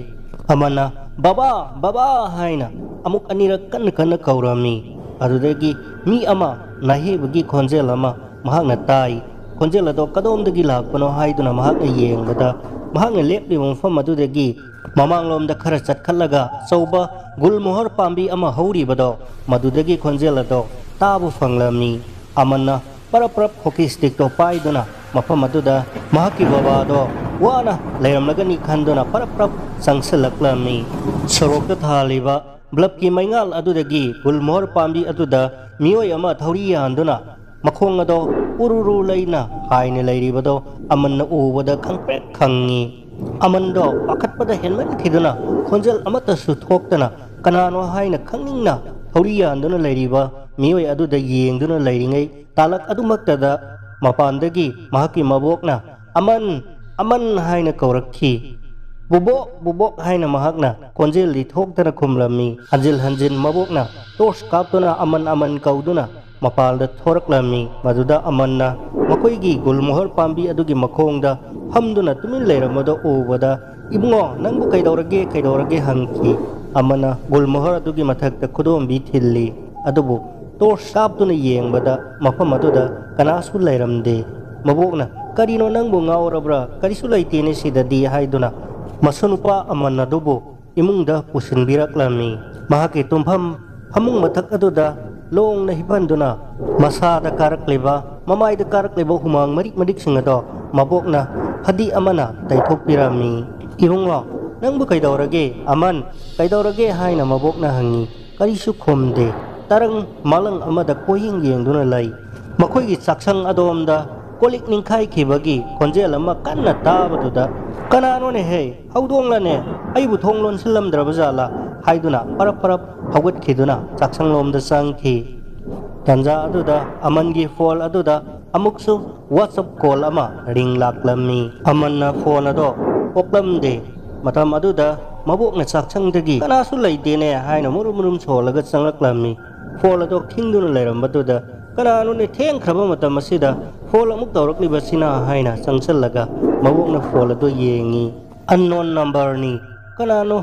ꯑꯃꯟꯅ "ꯕꯕꯥ, ꯕꯕꯥ" ꯍꯥꯏꯅ ꯑꯃꯨꯛ ꯑꯅꯤꯔꯛ ꯀꯟꯅ ꯀꯟꯅ ꯀꯧꯔꯝꯃꯤ꯫ ꯑꯗꯨꯗꯒꯤ ꯃꯤ ꯑꯃ ꯅꯥꯍꯦꯕꯒꯤ ꯈꯣꯟꯖꯦꯜ ꯑꯃ ꯃꯍꯥꯛꯅ ꯇꯥꯏ꯫ ꯈꯣꯟꯖꯦꯜ ꯑꯗꯣ ꯀꯗꯣꯝꯗꯒꯤ ꯂꯥꯛꯄꯅꯣ ꯍꯥꯏꯗꯨꯅ ꯃꯍꯥꯛꯅ ꯌꯦꯡꯕꯗ ꯃꯍꯥꯛꯅ ꯂꯦꯞꯂꯤꯕ ꯃꯐꯝ ꯑꯗꯨꯗꯒꯤ ꯃꯃꯥꯡꯂꯣꯝꯗ ꯈꯔ ꯆꯠꯈꯠꯂꯒ ꯑꯆꯧꯕ ꯒꯨꯜꯃꯣꯍꯔ ꯄꯥꯝꯕꯤ ꯑꯃ ꯍꯧꯔꯤꯕꯗꯣ, ꯃꯗꯨꯗꯒꯤ ꯈꯣꯟꯖꯦꯜ ꯑꯗꯣ ꯇꯥꯕ ꯐꯪꯂꯝꯃꯤ꯫ ꯑꯃꯟꯅ ꯄꯔꯞ ꯄꯔꯞ ꯍꯣꯀꯤ ꯁ꯭ꯇꯤꯛꯇꯣ ꯄꯥꯏꯗꯨꯅ ꯃꯐꯝ ꯑꯗꯨꯗ ꯃꯍꯥꯛꯀꯤ ꯕꯕꯥꯗꯣ ꯋꯥꯅ ꯂꯩꯔꯝꯂꯒꯅꯤ ꯈꯟꯗꯨꯅ ꯄꯔꯞ ꯄꯔꯞ ꯆꯪꯁꯤꯜꯂꯛꯂꯝꯃꯤ꯫ ꯁꯣꯔꯣꯛꯇ ꯊꯥꯜꯂꯤꯕ ꯕ꯭ꯂꯕꯀꯤ ꯃꯩꯉꯥꯜ ꯑꯗꯨꯗꯒꯤ ꯒꯨꯜꯃꯣꯍꯔ ꯄꯥꯝꯕꯤ ꯑꯗꯨꯗ ꯃꯤꯑꯣꯏ ꯑꯃ ꯊꯧꯔꯤ ꯌꯥꯟꯗꯨꯅ ꯃꯈꯣꯡ ꯑꯗꯣ ꯎꯔꯨꯔꯨ ꯂꯩꯅ ꯍꯥꯏꯅ ꯂꯩꯔꯤꯕꯗꯣ ꯑꯃꯟꯅ ꯎꯕꯗ ꯈꯪꯄ꯭ꯔꯦꯛ ꯈꯪꯉꯤ꯫ ꯑꯃꯟꯗꯣ ꯄꯥꯈꯠꯄꯗ ꯍꯦꯟꯃꯟꯈꯤꯗꯨꯅ ꯈꯣꯟꯖꯦꯜ ꯑꯃꯠꯇꯁꯨ ꯊꯣꯛꯇꯅ ꯀꯅꯥꯅꯣ ꯍꯥꯏꯅ ꯈꯪꯅꯤꯡꯅ ꯊꯧꯔꯤ ꯌꯥꯟꯗꯨꯅ ꯂꯩꯔꯤꯕ ꯃꯤꯑꯣꯏ ꯑꯗꯨꯗ ꯌꯦꯡꯗꯨꯅ ꯂꯩꯔꯤꯉꯩ, ꯇꯥꯂꯛ ꯑꯗꯨꯃꯛꯇꯗ ꯃꯄꯥꯟꯗꯒꯤ ꯃꯍꯥꯛꯀꯤ ꯃꯕꯣꯛꯅ "ꯑꯃꯟ, ꯑꯃꯟ" ꯍꯥꯏꯅ ꯀꯧꯔꯛꯈꯤ꯫ "ꯕꯨꯕꯣꯛ, ꯕꯨꯕꯣꯛ" ꯍꯥꯏꯅ ꯃꯍꯥꯛꯅ ꯈꯣꯟꯖꯦꯜꯗꯤ ꯊꯣꯛꯇꯅ ꯈꯨꯝꯂꯝꯃꯤ꯫ ꯍꯟꯖꯤꯜ ꯍꯟꯖꯤꯜ ꯃꯕꯣꯛꯅ ꯇꯣꯔꯆ ꯀꯥꯞꯇꯨꯅ "ꯑꯃꯟ, ꯑꯃꯟ" ꯀꯧꯗꯨꯅ ꯃꯄꯥꯜꯗ ꯊꯣꯔꯛꯂꯝꯃꯤ꯫ ꯃꯗꯨꯗ ꯑꯃꯟꯅ ꯃꯈꯣꯏꯒꯤ ꯒꯨꯜꯃꯣꯍꯔ ꯄꯥꯝꯕꯤ ꯑꯗꯨꯒꯤ ꯃꯈꯣꯡꯗ ꯐꯝꯗꯨꯅ ꯇꯨꯃꯤꯟ ꯂꯩꯔꯝꯕꯗꯨ ꯎꯕꯗ, "ꯏꯕꯨꯡꯉꯣ, ꯅꯪꯕꯨ ꯀꯩꯗꯧꯔꯒꯦ, ꯀꯩꯗꯧꯔꯒꯦ?" ꯍꯪꯈꯤ꯫ ꯑꯃꯟꯅ ꯒꯨꯜꯃꯣꯍꯔ ꯑꯗꯨꯒꯤ ꯃꯊꯛꯇ ꯈꯨꯗꯣꯝꯕꯤ ꯊꯤꯜꯂꯤ꯫ ꯑꯗꯨꯕꯨ ꯇꯣꯔꯆ ꯀꯥꯞꯇꯨꯅ ꯌꯦꯡꯕꯗ ꯃꯐꯝ ꯑꯗꯨꯗ ꯀꯅꯥꯁꯨ ꯂꯩꯔꯝꯗꯦ꯫ ꯃꯕꯣꯛꯅ, "ꯀꯔꯤꯅꯣ, ꯅꯪꯕꯨ ꯉꯥꯎꯔꯕ꯭ꯔꯥ? ꯀꯔꯤꯁꯨ ꯂꯩꯇꯦꯅꯦ ꯁꯤꯗꯗꯤ" ꯍꯥꯏꯗꯨꯅ ꯃꯁꯨꯅꯨꯄꯥ ꯑꯃꯟ ꯑꯗꯨꯕꯨ ꯏꯃꯨꯡꯗ ꯄꯨꯁꯤꯟꯕꯤꯔꯛꯂꯝꯃꯤ꯫ ꯃꯍꯥꯛꯀꯤ ꯇꯨꯝꯐꯝ ꯐꯃꯨꯡ ꯃꯊꯛ ꯑꯗꯨꯗ ꯂꯣꯡꯅ ꯍꯤꯞꯍꯟꯗꯨꯅ ꯃꯁꯥꯗ ꯀꯥꯔꯛꯂꯤꯕ, ꯃꯃꯥꯏꯗ ꯀꯥꯔꯛꯂꯤꯕ ꯍꯨꯃꯥꯡ ꯃꯔꯤꯛ ꯃꯔꯤꯛꯁꯤꯡ ꯑꯗꯣ ꯃꯕꯣꯛꯅ ꯐꯗꯤ ꯑꯃꯅ ꯇꯩꯊꯣꯛꯄꯤꯔꯝꯃꯤ꯫ "ꯏꯕꯨꯡꯉꯣ, ꯅꯪꯕꯨ ꯀꯩꯗꯧꯔꯒꯦ? ꯑꯃꯟ, ꯀꯩꯗꯧꯔꯒꯦ?" ꯍꯥꯏꯅ ꯃꯕꯣꯛꯅ ꯍꯪꯉꯤ꯫ ꯀꯔꯤꯁꯨ ꯈꯨꯝꯗꯦ꯫ ꯇꯔꯪ ꯃꯥꯂꯪ ꯑꯃꯗ ꯀꯣꯏꯌꯦꯡ ꯌꯦꯡꯗꯨꯅ ꯂꯩ꯫ ꯃꯈꯣꯏꯒꯤ ꯆꯥꯛꯁꯪ ꯑꯗꯣꯝꯗ ꯀꯣꯜꯂꯤꯛ ꯅꯤꯡꯈꯥꯏꯈꯤꯕꯒꯤ ꯈꯣꯟꯖꯦꯜ ꯑꯃ ꯀꯟꯅ ꯇꯥꯕꯗꯨꯗ, "ꯀꯅꯥꯅꯣꯅꯦꯍꯦ? ꯍꯧꯗꯣꯡꯂꯅꯦ? ꯑꯩꯕꯨ ꯊꯣꯡ ꯂꯣꯟꯁꯤꯜꯂꯝꯗ꯭ꯔꯕ ꯖꯥꯠꯂꯥ?" ꯍꯥꯏꯗꯨꯅ ꯄꯔꯞ ꯄꯔꯞ ꯍꯧꯒꯠꯈꯤꯗꯨꯅ ꯆꯥꯛꯁꯪꯂꯣꯝꯗ ꯆꯪꯈꯤ꯫ ꯇꯥꯟꯖꯥ ꯑꯗꯨꯗ ꯑꯃꯟꯒꯤ ꯐꯣꯟ ꯑꯗꯨꯗ ꯑꯃꯨꯛꯁꯨ WhatsApp ꯀꯣꯜ ꯑꯃ ꯔꯤꯡ ꯂꯥꯛꯂꯝꯃꯤ꯫ ꯑꯃꯟꯅ ꯐꯣꯟ ꯑꯗꯣ ꯑꯣꯛꯂꯝꯗꯦ꯫ ꯃꯇꯝ ꯑꯗꯨꯗ ꯃꯕꯣꯛꯅ ꯆꯥꯛꯁꯪꯗꯒꯤ "ꯀꯅꯥꯁꯨ ꯂꯩꯇꯦꯅꯦ" ꯍꯥꯏꯅ ꯃꯨꯔꯨꯝ ꯃꯨꯔꯨꯝ ꯁꯣꯜꯂꯒ ꯆꯪꯂꯛꯂꯝꯃꯤ꯫ ꯐꯣꯟ ꯑꯗꯣ ꯈꯤꯡꯗꯨꯅ ꯂꯩꯔꯝꯕꯗꯨꯗ, "ꯀꯅꯥꯅꯣꯅꯦ, ꯊꯦꯡꯈ꯭ꯔꯕ ꯃꯇꯝ ꯑꯁꯤꯗ ꯐꯣꯟ ꯑꯃꯨꯛ ꯇꯧꯔꯛꯂꯤꯕꯁꯤꯅ?" ꯍꯥꯏꯅ ꯆꯪꯁꯤꯜꯂꯒ ꯃꯕꯣꯛꯅ ꯐꯣꯟ ꯑꯗꯣ ꯌꯦꯡꯉꯤ꯫ "ꯑꯟꯅꯣꯟ ꯅꯝꯕꯔꯅꯤ, ꯀꯅꯥꯅꯣ,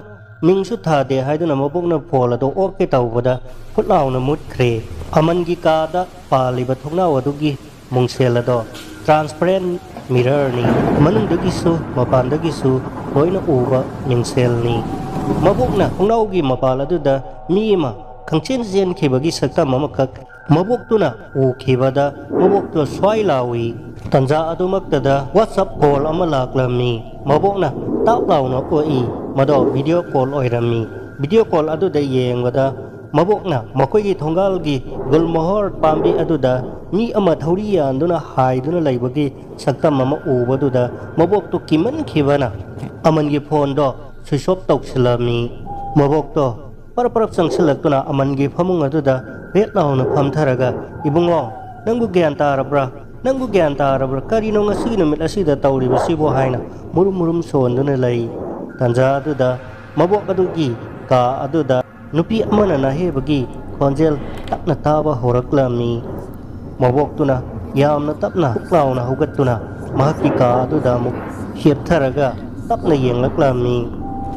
ꯃꯤꯡꯁꯨ ꯊꯥꯗꯦ" ꯍꯥꯏꯗꯨꯅ ꯃꯕꯣꯛꯅ ꯐꯣꯟ ꯑꯗꯣ ꯑꯣꯛꯀꯦ ꯇꯧꯕꯗ ꯐꯨꯠ ꯂꯥꯎꯅ ꯃꯨꯠꯈ꯭ꯔꯦ꯫ ꯑꯃꯟꯒꯤ ꯀꯥꯗ ꯄꯥꯜꯂꯤꯕ ꯊꯣꯡꯅꯥꯎ ꯑꯗꯨꯒꯤ ꯃꯨꯡꯁꯦꯜ ꯑꯗꯣ ꯇ꯭ꯔꯥꯟꯁꯄꯔꯦꯟ ꯃꯤꯔꯔꯅꯤ꯫ ꯃꯅꯨꯡꯗꯒꯤꯁꯨ ꯃꯄꯥꯟꯗꯒꯤꯁꯨ ꯂꯣꯏꯅ ꯎꯕ ꯃꯤꯡꯁꯦꯜꯅꯤ꯫ ꯃꯕꯣꯛꯅ ꯊꯣꯡꯅꯥꯎꯒꯤ ꯃꯄꯥꯜ ꯑꯗꯨꯗ ꯃꯤ ꯑꯃ ꯈꯪꯆꯦꯟ ꯆꯦꯟꯈꯤꯕꯒꯤ ꯁꯛꯇꯝ ꯑꯃꯈꯛ ꯃꯕꯣꯛꯇꯨꯅ ꯎꯈꯤꯕꯗ ꯃꯕꯣꯛꯇꯨ ꯁ꯭ꯋꯥꯏ ꯂꯥꯎꯏ꯫ ꯇꯟꯖꯥ ꯑꯗꯨꯃꯛꯇꯗ WhatsApp call ꯑꯃ ꯂꯥꯛꯂꯝꯃꯤ꯫ ꯃꯕꯣꯛꯅ ꯇꯥꯞ ꯂꯥꯎꯅ ꯑꯣꯛꯏ꯫ ꯃꯗꯣ video call ꯑꯣꯏꯔꯝꯃꯤ꯫ Video call ꯑꯗꯨꯗ ꯌꯦꯡꯕꯗ ꯃꯕꯣꯛꯅ ꯃꯈꯣꯏꯒꯤ ꯊꯣꯡꯒꯥꯜꯒꯤ ꯒꯨꯜꯃꯣꯍꯣꯔ ꯄꯥꯝꯕꯤ ꯑꯗꯨꯗ ꯃꯤ ꯑꯃ ꯊꯧꯔꯤ ꯌꯥꯟꯗꯨꯅ ꯍꯥꯏꯗꯨꯅ ꯂꯩꯕꯒꯤ ꯁꯛꯇꯝ ꯑꯃ ꯎꯕꯗꯨꯗ ꯃꯕꯣꯛꯇꯨ ꯀꯤꯃꯟꯈꯤꯕꯅ ꯑꯃꯟꯒꯤ phoneꯗꯣ switch off ꯇꯧꯁꯤꯜꯂꯝꯃꯤ꯫ ꯃꯕꯣꯛꯇꯣ ꯄꯔꯞ ꯄꯔꯞ ꯆꯪꯁꯤꯜꯂꯛꯇꯨꯅ ꯑꯃꯟꯒꯤ ꯐꯃꯨꯡ ꯑꯗꯨꯗ ꯔꯦꯠ ꯂꯥꯎꯅ ꯐꯝꯊꯔꯒ, "ꯏꯕꯨꯡꯉꯣ, ꯅꯪꯕꯨ ꯒ꯭ꯌꯥꯟ ꯇꯥꯔꯕ꯭ꯔꯥ? ꯅꯪꯕꯨ ꯒ꯭ꯌꯥꯟ ꯇꯥꯔꯕ꯭ꯔꯥ? ꯀꯔꯤꯅꯣ ꯉꯁꯤꯒꯤ ꯅꯨꯃꯤꯠ ꯑꯁꯤꯗ ꯇꯧꯔꯤꯕꯁꯤꯕꯨ?" ꯍꯥꯏꯅ ꯃꯨꯔꯨꯝ ꯃꯨꯔꯨꯝ ꯁꯣꯟꯗꯨꯅ ꯂꯩ꯫ ꯇꯟꯖꯥ ꯑꯗꯨꯗ ꯃꯕꯣꯛ ꯑꯗꯨꯒꯤ ꯀꯥ ꯑꯗꯨꯗ ꯅꯨꯄꯤ ꯑꯃꯅ ꯅꯥꯍꯦꯕꯒꯤ ꯈꯣꯟꯖꯦꯜ ꯇꯞꯅ ꯇꯥꯕ ꯍꯧꯔꯛꯂꯝꯃꯤ꯫ ꯃꯕꯣꯛꯇꯨꯅ ꯌꯥꯝꯅ ꯇꯞꯅ ꯍꯨꯛ ꯂꯥꯎꯅ ꯍꯧꯒꯠꯇꯨꯅ ꯃꯍꯥꯛꯀꯤ ꯀꯥ ꯑꯗꯨꯗ ꯑꯃꯨꯛ ꯍꯦꯞꯊꯔꯒ ꯇꯞꯅ ꯌꯦꯡꯂꯛꯂꯝꯃꯤ꯫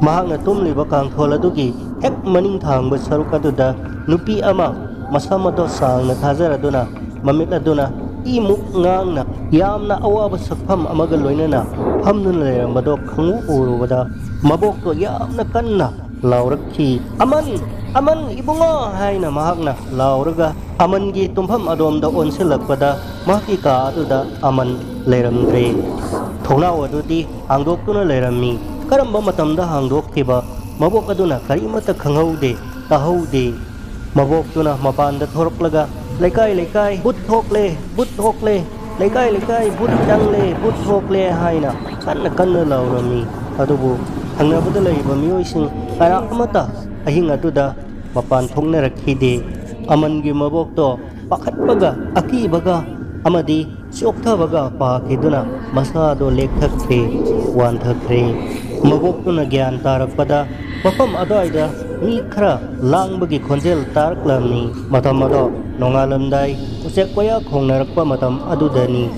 ꯃꯍꯥꯛꯅ ꯇꯨꯝꯂꯤꯕ ꯀꯥꯡꯊꯣꯜ ꯑꯗꯨꯒꯤ ꯍꯦꯛ ꯃꯅꯤꯡ ꯊꯥꯡꯕ ꯁꯔꯨꯛ ꯑꯗꯨꯗ ꯅꯨꯄꯤ ꯑꯃ ꯃꯁꯝ ꯑꯗꯣ ꯁꯥꯡꯅ ꯊꯥꯖꯔꯗꯨꯅ ꯃꯃꯤꯠ ꯑꯗꯨꯅ ꯏꯃꯨꯛ ꯉꯥꯡꯅ ꯌꯥꯝꯅ ꯑꯋꯥꯕ ꯁꯛꯐꯝ ꯑꯃꯒ ꯂꯣꯏꯅꯅ ꯐꯝꯗꯨꯅ ꯂꯩꯔꯝꯕꯗꯣ ꯈꯪꯎ ꯎꯔꯨꯕꯗ ꯃꯕꯣꯛꯇꯣ ꯌꯥꯝꯅ ꯀꯟꯅ ꯂꯥꯎꯔꯛꯈꯤ꯫ "ꯑꯃꯟ! ꯑꯃꯟ ꯏꯕꯨꯡꯉꯣ!" ꯍꯥꯏꯅ ꯃꯍꯥꯛꯅ ꯂꯥꯎꯔꯒ ꯑꯃꯟꯒꯤ ꯇꯨꯝꯐꯝ ꯑꯗꯣꯝꯗ ꯑꯣꯟꯁꯤꯜꯂꯛꯄꯗ ꯃꯍꯥꯛꯀꯤ ꯀꯥ ꯑꯗꯨꯗ ꯑꯃꯟ ꯂꯩꯔꯝꯗ꯭ꯔꯦ꯫ ꯊꯣꯡꯅꯥꯎ ꯑꯗꯨꯗꯤ ꯍꯥꯡꯗꯣꯛꯇꯨꯅ ꯂꯩꯔꯝꯃꯤ꯫ ꯀꯔꯝꯕ ꯃꯇꯝꯗ ꯍꯥꯡꯗꯣꯛꯈꯤꯕ? ꯃꯕꯣꯛ ꯑꯗꯨꯅ ꯀꯔꯤꯃꯠꯇ ꯈꯪꯍꯧꯗꯦ, ꯇꯥꯍꯧꯗꯦ꯫ ꯃꯕꯣꯛꯇꯨꯅ ꯃꯄꯥꯟꯗ ꯊꯣꯔꯛꯂꯒ, "ꯂꯩꯀꯥꯏ ꯂꯩꯀꯥꯏ ꯚꯨꯠ ꯊꯣꯛꯂꯦ, ꯚꯨꯠ ꯊꯣꯛꯂꯦ, ꯂꯩꯀꯥꯏ ꯂꯩꯀꯥꯏ ꯚꯨꯠ ꯆꯪꯂꯦ, ꯚꯨꯠ ꯊꯣꯛꯂꯦ" ꯍꯥꯏꯅ ꯀꯟꯅ ꯀꯟꯅ ꯂꯥꯎꯔꯝꯃꯤ꯫ ꯑꯗꯨꯕꯨ ꯊꯪꯅꯕꯗ ꯂꯩꯔꯤꯕ ꯃꯤꯑꯣꯏꯁꯤꯡ ꯀꯅꯥ ꯑꯃꯠꯇ ꯑꯍꯤꯡ ꯑꯗꯨꯗ ꯃꯄꯥꯟ ꯊꯣꯛꯅꯔꯛꯈꯤꯗꯦ꯫ ꯑꯃꯟꯒꯤ ꯃꯕꯣꯛꯇꯣ ꯄꯥꯈꯠꯄꯒ ꯑꯀꯤꯕꯒ ꯑꯃꯗꯤ ꯆꯣꯛꯊꯕꯒ ꯄꯥꯈꯤꯗꯨꯅ ꯃꯁꯥꯗꯣ ꯂꯦꯛꯊꯈ꯭ꯔꯦ, ꯋꯥꯟꯊꯈ꯭ꯔꯦ꯫ ꯃꯕꯣꯛꯇꯨꯅ ꯒ꯭ꯌꯥꯟ ꯇꯥꯔꯛꯄꯗ ꯃꯐꯝ ꯑꯗꯨꯋꯥꯏꯗ ꯃꯤ ꯈꯔ ꯂꯥꯡꯕꯒꯤ ꯈꯣꯟꯖꯦꯜ ꯇꯥꯔꯛꯂꯝꯃꯤ꯫ ꯃꯇꯝ ꯑꯗꯣ ꯅꯣꯡꯉꯥꯜꯂꯝꯗꯥꯏ ꯎꯆꯦꯛ ꯋꯥꯌꯥ ꯈꯣꯡꯅꯔꯛꯄ ꯃꯇꯝ ꯑꯗꯨꯗꯅꯤ꯫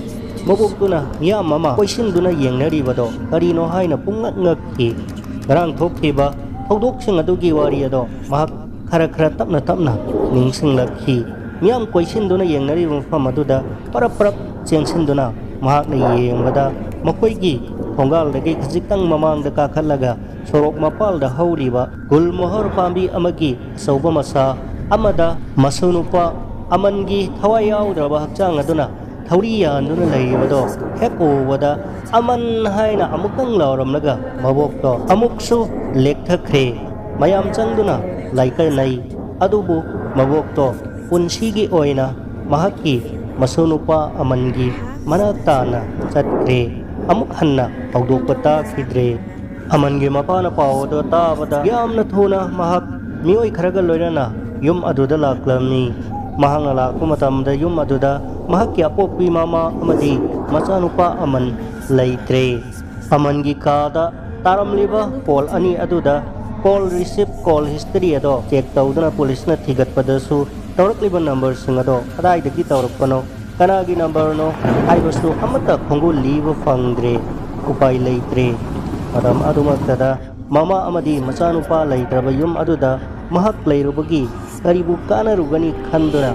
ꯃꯕꯣꯛꯇꯨꯅ ꯃꯤꯌꯥꯝ ꯑꯃ ꯀꯣꯏꯁꯤꯟꯗꯨꯅ ꯌꯦꯡꯅꯔꯤꯕꯗꯣ ꯀꯔꯤꯅꯣ ꯍꯥꯏꯅ ꯄꯨꯡꯉꯛ ꯉꯛꯈꯤ꯫ ꯉꯔꯥꯡ ꯊꯣꯛꯈꯤꯕ ꯊꯧꯗꯣꯛꯁꯤꯡ ꯑꯗꯨꯒꯤ ꯋꯥꯔꯤ ꯑꯗꯣ ꯃꯍꯥꯛ ꯈꯔ ꯈꯔ ꯇꯞꯅ ꯇꯞꯅ ꯅꯤꯡꯁꯤꯡꯂꯛꯈꯤ꯫ ꯃꯤꯌꯥꯝ ꯀꯣꯏꯁꯤꯟꯗꯨꯅ ꯌꯦꯡꯅꯔꯤꯕ ꯃꯐꯝ ꯑꯗꯨꯗ ꯄꯔꯞ ꯄꯔꯞ ꯆꯦꯟꯁꯤꯟꯗꯨꯅ ꯃꯍꯥꯛꯅ ꯌꯦꯡꯕꯗ ꯃꯈꯣꯏꯒꯤ ꯊꯣꯡꯒꯥꯜꯗꯒꯤ ꯈꯖꯤꯛꯇꯪ ꯃꯃꯥꯡꯗ ꯀꯥꯈꯠꯂꯒ ꯁꯣꯔꯣꯛ ꯃꯄꯥꯜꯗ ꯍꯧꯔꯤꯕ ꯒꯨꯜꯃꯣꯍꯔ ꯄꯥꯝꯕꯤ ꯑꯃꯒꯤ ꯑꯆꯧꯕ ꯃꯁꯥ ꯑꯃꯗ ꯃꯁꯨ ꯅꯨꯄꯥ ꯑꯃꯟꯒꯤ ꯊꯋꯥꯏ ꯌꯥꯎꯗ꯭ꯔꯕ ꯍꯛꯆꯥꯡ ꯑꯗꯨꯅ ꯊꯧꯔꯤ ꯌꯥꯟꯗꯨꯅ ꯂꯩꯔꯤꯕꯗꯣ ꯍꯦꯛ ꯎꯕꯗ ꯑꯃꯟ ꯍꯥꯏꯅ ꯑꯃꯨꯛꯇꯪ ꯂꯥꯎꯔꯝꯂꯒ ꯃꯕꯣꯛꯇꯣ ꯑꯃꯨꯛꯁꯨ ꯂꯦꯛꯊꯈ꯭ꯔꯦ꯫ ꯃꯌꯥꯝ ꯆꯪꯗꯨꯅ ꯂꯥꯏꯀꯠꯅꯩ꯫ ꯑꯗꯨꯕꯨ ꯃꯕꯣꯛꯇꯣ ꯄꯨꯟꯁꯤꯒꯤ ꯑꯣꯏꯅ ꯃꯍꯥꯛꯀꯤ ꯃꯁꯨ ꯅꯨꯄꯥ ꯑꯃꯟꯒꯤ ꯃꯅꯥꯛ ꯇꯥꯅ ꯆꯠꯈ꯭ꯔꯦ꯫ ꯑꯃꯨꯛ ꯍꯟꯅ ꯍꯧꯗꯣꯛꯄ ꯇꯥꯈꯤꯗ꯭ꯔꯦ꯫ ꯑꯃꯟꯒꯤ ꯃꯄꯥꯅ ꯄꯥꯎ ꯑꯗꯨ ꯇꯥꯕꯗ ꯌꯥꯝꯅ ꯊꯨꯅ ꯃꯍꯥꯛ ꯃꯤꯑꯣꯏ ꯈꯔꯒ ꯂꯣꯏꯅꯅ ꯌꯨꯝ ꯑꯗꯨꯗ ꯂꯥꯛꯂꯝꯃꯤ꯫ ꯃꯍꯥꯛꯅ ꯂꯥꯛꯄ ꯃꯇꯝꯗ ꯌꯨꯝ ꯑꯗꯨꯗ ꯃꯍꯥꯛꯀꯤ ꯑꯄꯣꯛꯄꯤ ꯃꯃꯥ ꯑꯃꯗꯤ ꯃꯆꯥꯅꯨꯄꯥ ꯑꯃꯟ ꯂꯩꯇ꯭ꯔꯦ꯫ ꯑꯃꯟꯒꯤ ꯀꯥꯗ ꯇꯥꯔꯝꯂꯤꯕ ꯀꯣꯜ ꯑꯅꯤ ꯑꯗꯨꯗ ꯀꯣꯜ ꯔꯤꯁꯤꯞ, ꯀꯣꯜ ꯍꯤꯁꯇꯔꯤ ꯑꯗꯣ ꯆꯦꯛ ꯇꯧꯗꯨꯅ ꯄꯨꯂꯤꯁꯅ ꯊꯤꯒꯠꯄꯗꯁꯨ ꯇꯧꯔꯛꯂꯤꯕ ꯅꯝꯕꯔꯁꯤꯡ ꯑꯗꯣ ꯀꯗꯥꯏꯗꯒꯤ ꯇꯧꯔꯛꯄꯅꯣ, ꯀꯅꯥꯒꯤ ꯅꯝꯕꯔꯅꯣ ꯍꯥꯏꯕꯁꯨ ꯑꯃꯠꯇ ꯈꯣꯡꯒꯨꯜ ꯂꯤꯕ ꯐꯪꯗ꯭ꯔꯦ꯫ ꯎꯄꯥꯏ ꯂꯩꯇ꯭ꯔꯦ꯫ ꯃꯇꯝ ꯑꯗꯨꯃꯛꯇꯗ ꯃꯃꯥ ꯑꯃꯗꯤ ꯃꯆꯥꯅꯨꯄꯥ ꯂꯩꯇ꯭ꯔꯕ ꯌꯨꯝ ꯑꯗꯨꯗ ꯃꯍꯥꯛ ꯂꯩꯔꯨꯕꯒꯤ ꯀꯔꯤꯕꯨ ꯀꯥꯟꯅꯔꯨꯒꯅꯤ ꯈꯟꯗꯨꯅ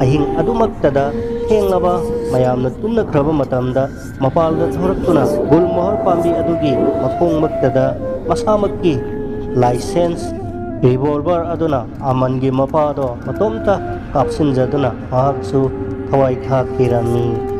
ꯑꯍꯤꯡ ꯑꯗꯨꯃꯛꯇꯗ ꯊꯦꯡꯂꯕ ꯃꯌꯥꯝꯅ ꯇꯨꯝꯅꯈ꯭ꯔꯕ ꯃꯇꯝꯗ ꯃꯄꯥꯜꯗ ꯊꯣꯔꯛꯇꯨꯅ ꯒꯨꯜ ꯃꯣꯍꯔ ꯄꯥꯝꯕꯤ ꯑꯗꯨꯒꯤ ꯃꯈꯣꯡꯃꯛꯇꯗ ꯃꯁꯥꯃꯛꯀꯤ ꯂꯥꯏꯁꯦꯟꯁ ꯔꯤꯚꯣꯜꯚꯔ ꯑꯗꯨꯅ ꯑꯃꯟꯒꯤ ꯃꯄꯥꯗꯣ ꯃꯇꯣꯝꯇ ꯀꯥꯞꯁꯤꯟꯖꯗꯨꯅ ꯃꯍꯥꯛꯁꯨ ꯊꯋꯥꯏ ꯊꯥꯈꯤꯔꯝꯃꯤ꯫